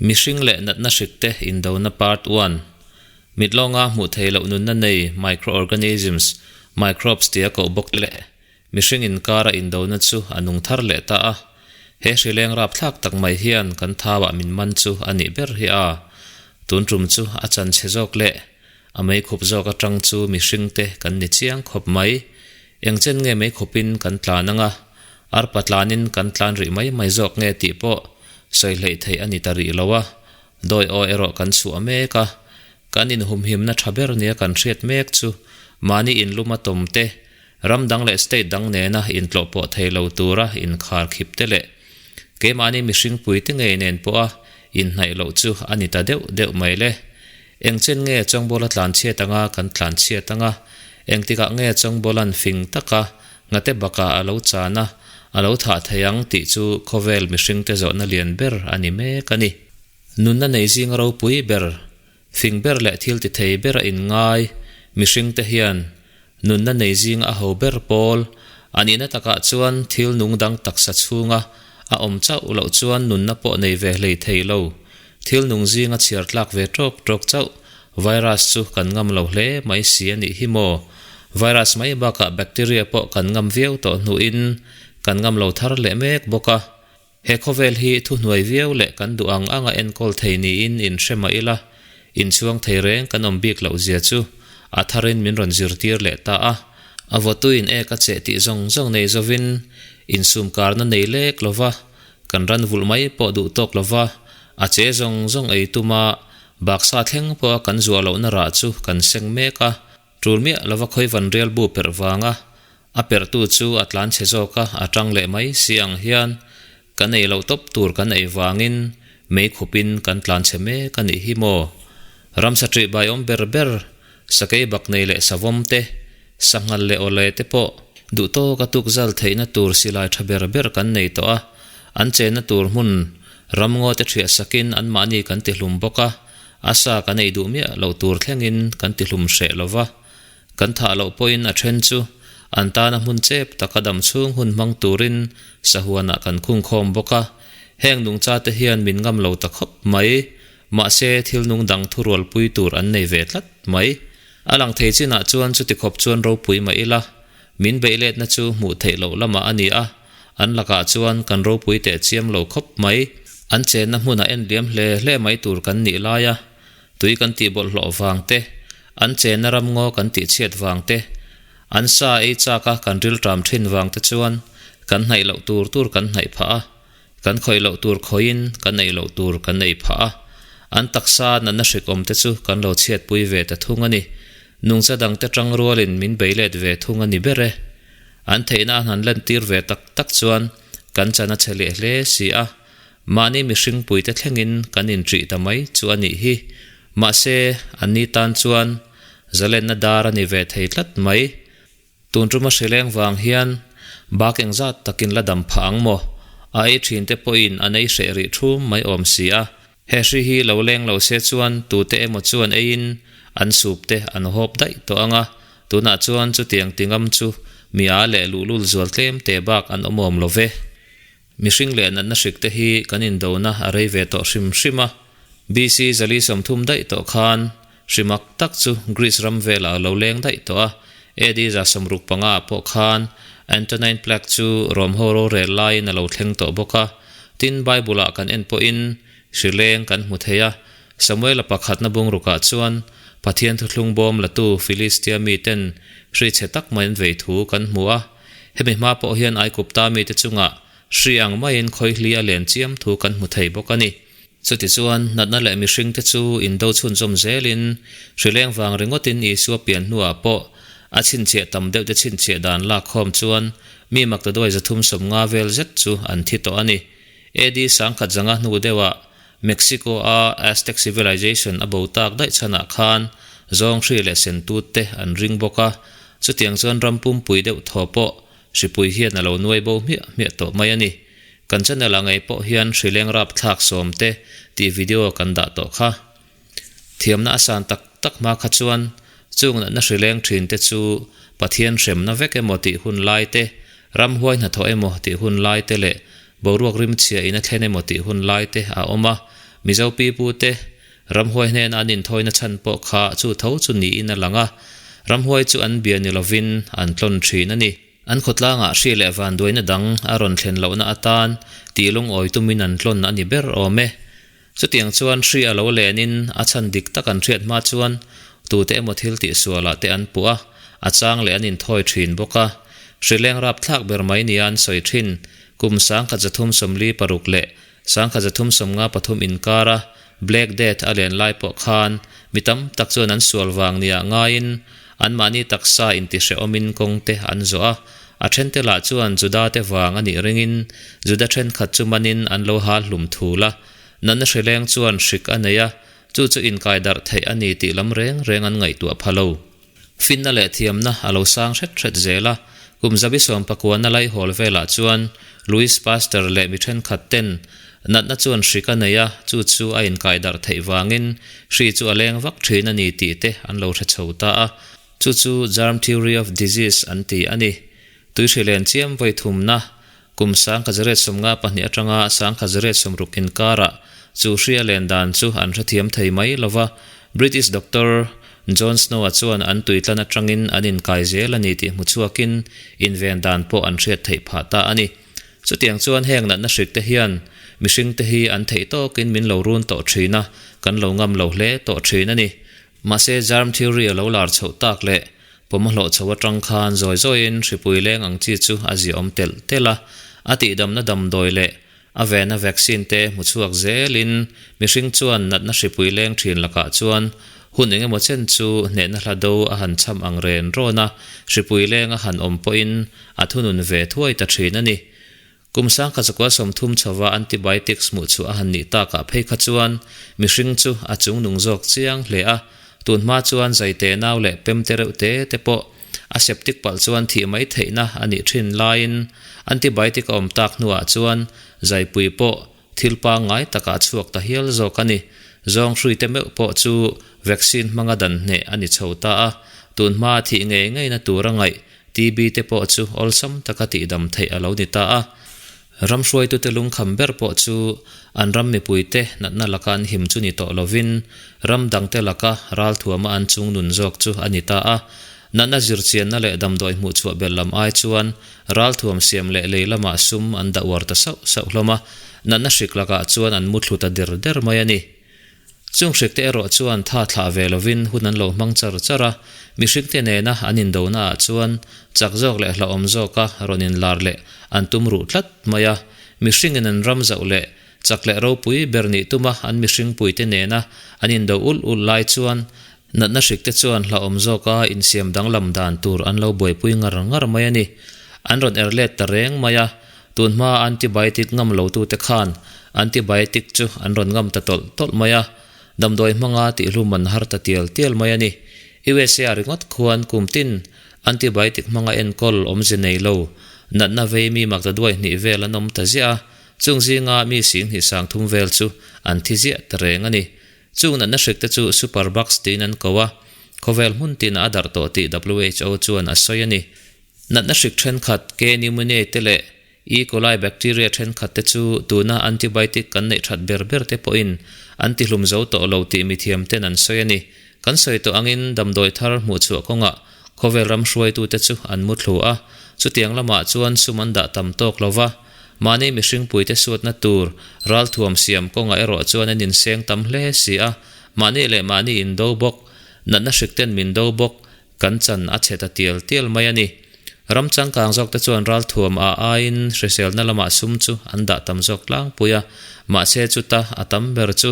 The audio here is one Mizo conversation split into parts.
Mihring leh natna hrik te indona Part One. Mit lawnga hmuh theih loh nunna nei microorganisms, microbes tia koh bawk te leh mihring inkara indona chu a nung thar leh ta a. He hrileng rapthlak tak mai hian kan thauah min man chu a nih ber hi a. Tun tum chu a chan chhe zawk leh a meikhup zawk atang chu mihring te kan ni chiang khawp mai. Engchen nge meikhupin kan tlan anga Arpa tlanin kan tlan rih mai mai zawk nge tih pawh sawi hleih theih a ni ta rih lo a, dawi aw erawh kan chhuah mek a. Kan inhumhimna tha ber nia kan hriat mek chu mahni inlum a tawm te, ram dang leh state dang nena intlawh pawh thei lo tura inkhar khip te leh keimahni mihring puite ngei nen pawha inhnaih loh chu a ni ta deuh deuh mai le. Engchen nge Chawngbawla tlanchhiat anga kan tlanchhiat anga, engtikah nge Chawngbawla'n fing taka Ngate bakah a lo chan a, a lo thah thei ang tih chu khawvel mihringte zawhna lian ber a ni mek a ni. Nunna nei zinga ropui ber, fing ber leh thil ti thei ber a inngai mihringte hian nunna nei zinga a ho ber pawl a nihna takah chuan thil nung dang taksa chhunga a awm chauh loh chuan nunna pawh nei ve hlei thei lo. Thil nung zinga chhiar tlak ve tawk tawk chauh virus chu kan ngam lo hle mai si a nih hi maw? Virus mai bakah bacteria pawh kan ngam viau tawh hnuin kan ngam lo thar leh mek bawk a. He khawvel hi thuhnuai viau leh kan duh ang anga enkawl thei niin inhre mah ila, inchhuang thei reng kan awm bik loh zia chu a tharin min rawn zirtir leh ta a. A vawtuin ek a cheh tih zawng zawng nei zovin insumkarna nei lek lova Kan ran vulh mai pawh duh tawk lova, a che zawng zawng ei tuma baksa thleng pawha kan zuah lohna rah chu kan seng mek a, tul miah lova khawivan rial bu perh vanga a perhtu chu a tlan chhe zawk a, a tang leh mai si ang hian kan ei loh tawp tur kan ei vangin mei khupin kan tlan chhe mek a nih hi maw? Ramsa ṭih baiawm ber ber, sakei bak nei leh savawm te, Sanghal leh awle te pawh duh tawka tuk zal theihna tur silai tha ber ber kan nei tawh a, an chenna tur hmun ramngaw te thiah sakin anmahni kan ti hlum bawk a, a sa kan ei duh miah loh tur thlengin kan ti hlum hreh lo va. Kan thah loh pawhin a then chu an tana hmun chep taka dam chhung hun hmang turin sahuanah kan khungkhawm bawk a, heng nungcha te hian min ngam lo ta khawp mai, mahse thil nung dang thurualpui tur an nei ve tlat mai. A lang thei chinah chuan chuti khawp chuan ropui mah ila, min beih letna chu hmuh theih loh lamah a ni a, an lakah chuan kan ropui teh chiam lo khawp mai. An chenna hmunah en liam hle hle mai tur kan nih laia tui kan tih bawlhhlawh vang te, an chenna ramngaw kan tih chhiat vang te, an sa ei chaka kan rilṭam ṭhin vang te chuan kan hnaih loh tur tur kan hnaih phah a. Kan khawih loh tur khawihin kan ei loh tur kan ei phah a, an taksa natna hrik awm te chu kan lo chhiatpui ve ta thung a ni. Nungcha dangte tang rualin min bei let ve thung a ni ber e. An theihna an han lantir ve tak tak chuan kan chan a che leh hle si a, mahni mihring puite thlengin kan inṭih ta mai chu a nih hi. Mahse, anni tan chuan zalenna dar a ni ve thei tlat mai. Tun tuma hrileng vang hian bak engzat takin la dam phah ang maw? A ei thin te pawhin an ei hreh rih thum mai awm si a. He hri hi lo leng lo se chuan tute emaw chuan eiin an sup te an hawp daih tawh ang a, tunah chuan chutiang tingam chu mi a leh luhlul zual tlem te bak an awm awm lo ve. Mihring leh natna hrik te hi kan indona a rei ve tawh hrim hrim a. BC 430 daih tawh khan hrimak tak chu Greece ram velah a lo leng daih tawh a. AD 65 ah pawh khan Antonine Plague chu Rom ho rorel laiin a lo thleng tawh bawk a. Tin, Bible ah kan en pawhin hri leng kan hmu thei a. Samuela pakhatna bungrukah chuan Pathian thuthlung bawm latu Philistia miten hri chhe tak mai an vei thu kan hmu a. Hemi hma pawh hian Aikupta mite chungah hri ang maiin khawihli a len chiam thu kan hmu thei bawk a ni. Chutichuan, natna leh mihringte chu indo chhunzawm zelin hri leng vang ringawtin Isua pian hnuah pawh a chhinchhiah tam deuhte chhinchhiah dan lak khawm chuan mi maktaduai 350 vel zet chu an thi tawh a ni. AD 1100 hnu deuhah Mexico-a Aztec civilization a bo tak daih chhanah khan zawng hri leh sentut te an ring bawk a, Chutiang chuan ram pumpui deuh thaw pawh hripui hian a lo nuai bo hmiah hmiah tawh mai a ni. Kan channel ah ngei pawh hian hrileng rap thlak sawm te tih video kan dah tawh kha. Thiamna a san tak tak hma kha chuan chung natna hrileng thin te chu Pathian hremna vek emaw tih hun lai te, ramhuai hnathawh emaw tih hun lai te leh boruak rimchhia in a thlen emaw tih hun lai te a awm a. Mizo pipute ramhuai hnena an inthawina chhan pawh kha chu tho chu niin a lang a, ramhuai chu an bia ni lovin an tlawn thin a ni. An khawtlangah hri leh vanduaina dang a rawn thlen lohna atan tih lungawi tumin an tlawn a ni ber awm e. Chutiang chuan hri a lo lenin a chhan dik tak an hriat hma chuan tute emaw thil tihsualah te an puh a, a chang leh an inthawi thin bawk a. Hri leng rapthlak ber mai nia an sawi thin. Kum 1346 leh 1353 inkara Black Death a len lai pawh khan mi tam tak chuan an sual vang nia ngaiin anmahni taksa intihrehawmin kawng te an zawh a. A thente lah chuan Juda te vang a nih ringin Juda thenkhat chu manin an lo hal hlum thul a. Natna hrileng chuan hrik a nei a, chu chu inkai darh theih a ni tih lam reng reng an ngaihtuah pha lo. Finna leh thiamna a lo sang hret hret zel a, kum zabi sawmpakuana laihawl velah chuan Louis Pasteur leh mi thenkhat ten natna chuan hrik a nei a, chu chu a inkai darh theih vangin hri chu a leng vak thin a ni tih te an lo hre chho ta a. Chu chu germ theory of disease an ti a ni. Tui hri len chiam vawi thumna kum 1952 atanga 1960 inkarah chu hri a len dan chu an hrethiam thei mai lo va, British doctor John Snow-a chuan an tui tlan atangin an inkai zel a ni tih hmu chhuakin inven dan pawh an hriat theih phah ta a ni. Chutiang chuan heng natna hrik te hian mihring te hi an theih tawkin min lo run tawh thin a, kan lo ngam lo hle tawh thin a ni. Mahse germ theory a lo lar chhoh tak leh Pawm a hlawh chho atang khan zawi zawiin hripui leng ang chi chu a ziaawm telh telh a, a tihdamna damdawi leh a vena vaccine te hmu chhuak zelin mihring chuan natna hripui leng thin lakah chuan hun eng emaw chen chu hnehna hla do a han cham ang ren rawn a, hripui leng a han awm pawhin a thunun ve thuai ta thin a ni. Kum 1930 chhova antibiotics hmuh chhuah a han nih takah phei kha chuan mihring chu a chungnung zawk chiang hle a, tunhma chuan zaite nau leh pemte reuh te te pawh a septic palh chuan thih mai theihna a nih thin laiin antibiotic a awm tak hnuah chuan zaipui pawh thil pangngai takah a chhuak ta hial zawk a ni. Zawng hruite meuh pawh chu vaccine hmanga dan hneh a ni chho ta a, tunhma thih ngei ngeina tur a ngaih TB te pawh chu awlsam taka tihdam theih a lo ni ta a. Ram hruaitute lungkham ber pawh chu an ram mipuite natna laka an him chu ni tawh lovin ram dangte laka ralthuama an chungnun zawk chu a ni ta a. Natna zirchianna leh damdawi hmuhchhuah belh lam ai chuan ralthuam siam leh lei lamah sum an dah uar ta sauh sauh hlawm a, natna hrik lakah chuan an muthlu ta der der mai a ni. Chung hrikte erawh chuan tha thlah ve lovin hun an lo hmang char char a, mihringte nena an indonaah chuan chak zawk leh hlauhawm zawka rawn inlar leh an tum ruh tlat mai a. Mihringin an ram zauh leh chak leh ropui ber nih tuma an mihringpuite nena an indo ulh ulh lai chuan natna hrikte chuan hlauhawm zawka insiam danglam dan tur an lo buaipui ngar ngar mai a ni. An rawn er let ta reng mai a. Tun hmaa antibiotic ngam lotute khan antibiotic chu an rawn ngam ta tawlh tawlh mai a, damdawi hmanga tihlum an har ta tial tial mai a ni. USA ringawt khuan kum tin antibiotic hmanga enkawl awmze nei lo, natna vei mi maktaduai hnih vel an awm ta ziah a, chung zinga mi singhnih sangthum vel chu an thi ziah ta reng a ni. Chung natna hrikte chu superbugs tiin an ko a, khawvel hmun tinah a darh tawh tih WHO chuan a sawi a ni. Natna hrik thenkhat, K. pneumoniae te leh E. coli bacteria thenkhat te chu tuna antibiotic kan neih that ber ber te pawhin an tihlum zo tawh lo tih mithiam ten an sawi a ni. Kan sawi tawh angin damdawi thar hmuhchhuah kawngah khawvel ram hruaitute chu an muthlu a, chutiang lamah chuan sum an dah tam tawk lo va, mahni mihringpuite suatna tur ralthuam siam kawngah erawh chuan an inseng tam hle si a, mahni leh mahni indo bawk, natna hrik ten min do bawk, Kan chan a chhe ta tial tial mai a ni. Ram changkang zawkte chuan ralthuam a aiin hriselna lamah sum chu an dah tam zawk tlangpui a, mahse chuta a tam ber chu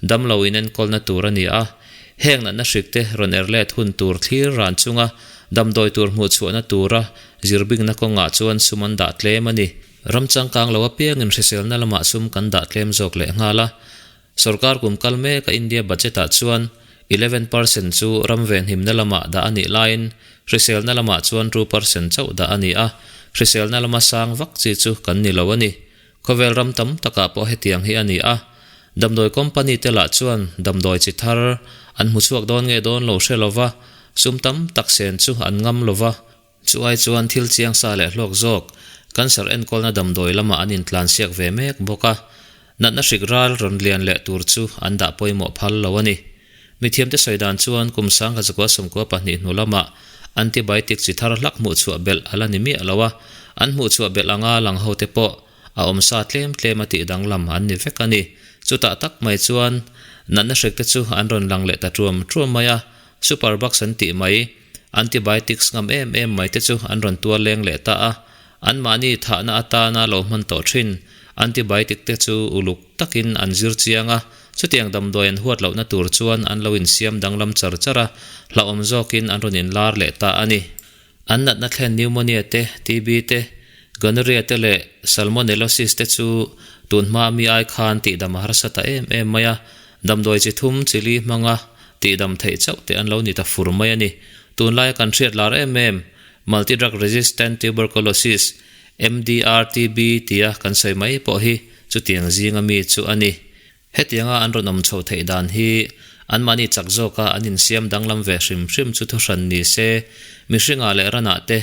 damlo inenkawlna tur a ni a. Heng natna hrikte rawn er let hun tur thlir ran chunga damdawi tur hmuhchhuahna tura zirbingna kawngah chuan sum an dah tlem a ni. Ram changkang lo apiangin hriselna lamah sum kan dah tlem zawk lehnghal a. Sorkar kum kal mek a India budget ah chuan 11% chu ram venhimna lamah dah a nih laiin hriselna lamah chuan 2% chauh dah a ni a, hriselna lama sang vak chi chu kan ni lo a ni. Khawvel ram tam takah pawh hetiang hi a ni a, damdawi company te lah chuan damdawi chi thar an hmu chhuak dawn nge dawn lo hre lova sum tam tak sen chu an ngam lova, Chu ai chuan thil chiang sa leh hlawk zawk, cancer enkawlna damdawi lamah an intlansiak ve mek bawk a. Natna hrik ral rawn lian leh tur chu an dah pawimawh phal lo a ni. Mithiamte sawi dan chuan kum 1992 hnu lamah antibiotic chi thar hlak hmuhchhuah belh a la ni miah lo a, an hmuhchhuah belh anga lang hote pawh a awmsa tlem tlem a tih danglam an ni vek a ni. Chutah tak mai chuan natna hrikte chu an rawn lang leh ta tuam tuam mai a, superbugs an tih mai, antibiotics ngam em em mai te chu an rawn tuar leng leh ta a, anmahni thahna atana lo hman tawh thin antibiotic te chu uluk takin an zir chiang a, chutiang damdawi an huat lohna tur chuan an lo insiam danglam char char a, hlauhawm zawkin an rawn inlar leh ta a ni. An natna thlen pneumonia te, TB te, gonorrhea te leh salmonellosis te chu tun hma mi ai khan tihdam a harsa ta em em mai a, damdawi chi thum chi li hmanga tihdam theih chauh te an lo ni ta fur mai a ni. Tunlaia kan hriat lar em em, multi-drug resistant tuberculosis, MDR-TB, tia kan sawi mai pawh hi chutiang zinga mi chu a ni. Hetianga an rawn awm chhoh theih dan hi anmahni chak zawka an insiam danglam ve hrim hrim chu thuhran ni se, mihringah leh ranah te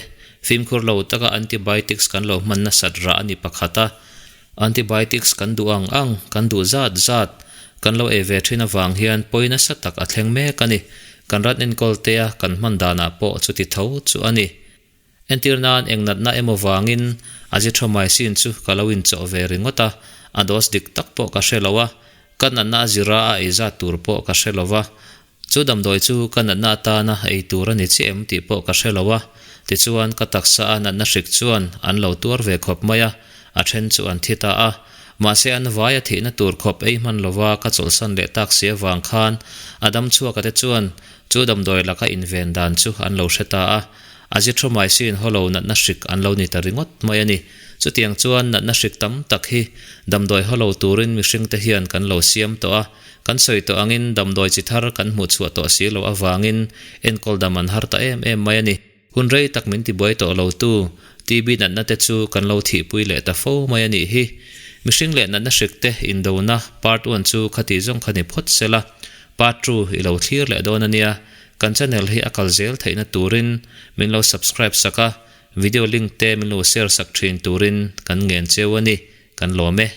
fimkhur lo taka antibiotics kan lo hman nasat rah a ni pakhat a. Antibiotics kan duh ang ang, kan duh zat zat kan lo ei ve thin avang hian pawi nasa tak a thleng mek a ni. Kan ran enkawl tea kan hman danah pawh chuti tho chu a ni. Entir nan eng natna emaw vangin azithromycin chu ka lo inchawh ve ringawt a, a dose dik tak pawh ka hre lo a, ka natna a zira a ei zat tur pawh ka hre lo va, chu damdawi chu ka natna atana ei tur a ni chiah em tih pawh ka hre lo a, tichuan ka taksa a natna hrik chuan an lo tuar ve khawp mai a, a then chu an thi ta a, mahse an vai a thihna tur khawp ei hman lova ka chawlhsan leh tak si avang khan a dam chhuaka te chuan chu damdawi laka inven dan chu an lo hre ta a. Azithromycin hawlo natna hrik an lo ni ta ringawt mai a ni. Chutiang chuan natna hrik tam tak hi damdawi hawlo turin mihringte hian kan lo siam tawh a, kan sawi tawh angin damdawi chi thar kan hmuh chhuah tawh si loh avangin enkawl dam an har ta em em mai a ni. Hun rei tak min tibuai tawh lotu TB natna te chu kan lo thihpui leh ta fo mai a nih hi. Mihring leh natna hrik te indona part one chu khati zawng kha ni phawt sela, part two i lo thlir leh dawn a nia. Kan channel hi a kal zel theihna turin min lo subscribe sak a, video link te min lo share sak thin turin kan ngen cheu a ni, kan lawm e.